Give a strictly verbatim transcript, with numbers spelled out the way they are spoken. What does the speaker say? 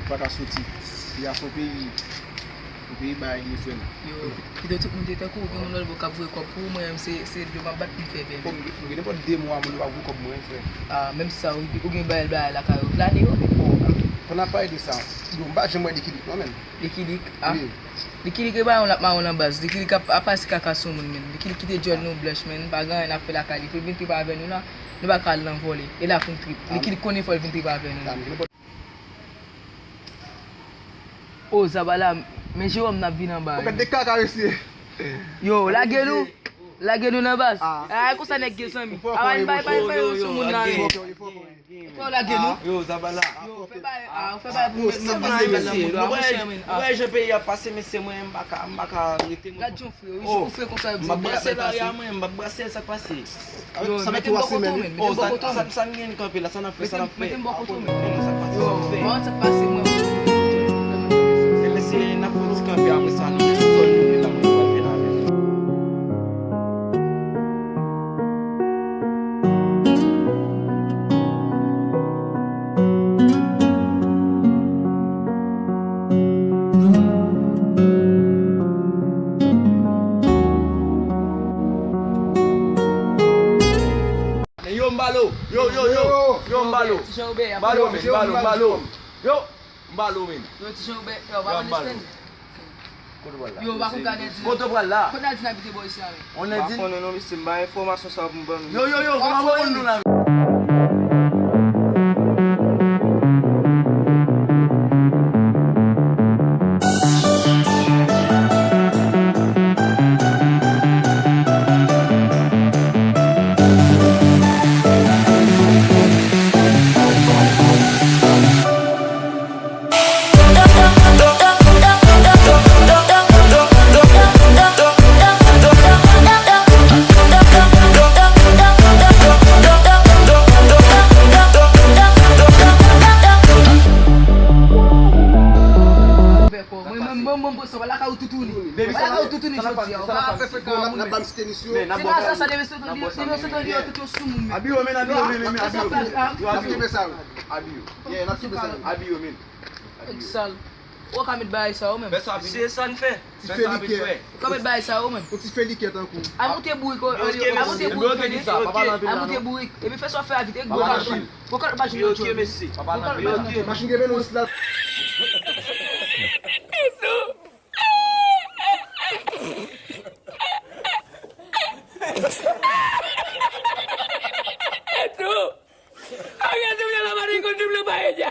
Pa ka soti. Peyi a se yon peyi, yon peyi bagay li ye, frè m. Yo, kite tout moun te tankou ou, gen moun lòt bò k ap voye kòb pou ou, mwen menm se, se dlo m ap bat pou m fè pèmi. Bon, m gen nenpòt de mwa, moun yo pa voye kòb mwen, frè. Ah, menm sa, ou, ou gen bagay, bagay lakay ou, plane yo, men. Bon, pou n ap pale de sa, yo, m pa janm wè Likilik, non, menm. Likilik, ah. Wi. Likilik e mawon l ap mawon nan baz. Likilik ap, ap pase kaka sou moun, menm. Likilik kite djòl nou blanch, menm. Pa gen anyen n ap fè lakay li. Pou l vin trip avè nou la, nou pa ka al nan vòlè. E la pou n trip. Likilik konnen fò l vin trip avè nou, menm. O, Zabala, men Jewòm n ap vin anba. Ou gade de kaka mesye. Yo, lage nou. Lage nou nan baz. Ah, konsa nèg gen zanmi. Avan n bay, bay, bay yon sou moun nan. Fò lage nou. Yo, Zabala. Yo, fè bay, ah, fè bay pou mèt nou. Sa pase, mesye. Nou wè, nou wè jan peyi a pase, mesye, mwen, m pa ka, m pa ka rete, mwen. Gad jan w fre, ou fre konsa, yo di m ap brase lari a mwen, m ap brase, sa k pase? Yo, sa fè twa semèn, wi. Oh, sa, sa, sa n gen kanpe la, sa n ap fè, sa n ap fè? Mete m bò kote w, men. Mete m bò kote w, men. Yo, mwen, sa k pase, mwen. Se mesye, n ap fè yon ti kanpe, apre sa, nou, nou, nou, nou, nou, nou, nou, nou, nou, nou, nou, Yo, m balo. Yo, yo, yo. Yo, m balo. M balo, men, m balo, m balo. Yo, m balo, men. Yo, ti jan oubyen, yo, pa konn espen. Kote w pral la? Yo, pa konn gade di. Kote w pral la? Kote Nadine abite bò isi a, men? On Nadine? Pa konnen non, mesye, m ba enfòmasyon sa pou m ban nou. Yo, yo, yo, kòman w konn nou la? Mwen, mwen, mwen, mwen, mwen, sa, lakay ou toutouni. Lakay ou toutouni jodi a. Ou pa fè frekan moun. Se pa sa, sa demen sot anvi yo, demen sot anvi yo tout yo sou moun, men. Abi yo, men, abi yo, men, men, men, abi yo. N ap kenbe sa, wi. Abi yo. Yeah, n ap kenbe sa, wi. Abi yo, men. Nèg sal. Ou ka met bagay sa ou menm. Fè sa vini. Se sa n fè. Ti felikè. Ou ka met bagay sa ou menm. Ou ti felikè tankou. Al moute bourik, o, o, al moute bourik, tande. Al moute bourik. Epi fè sa w fè a vit, e gwo machin. Gwo kalòt machin yo tchwe. Machin gen menos la. Ariel te vle la mari konn double paella.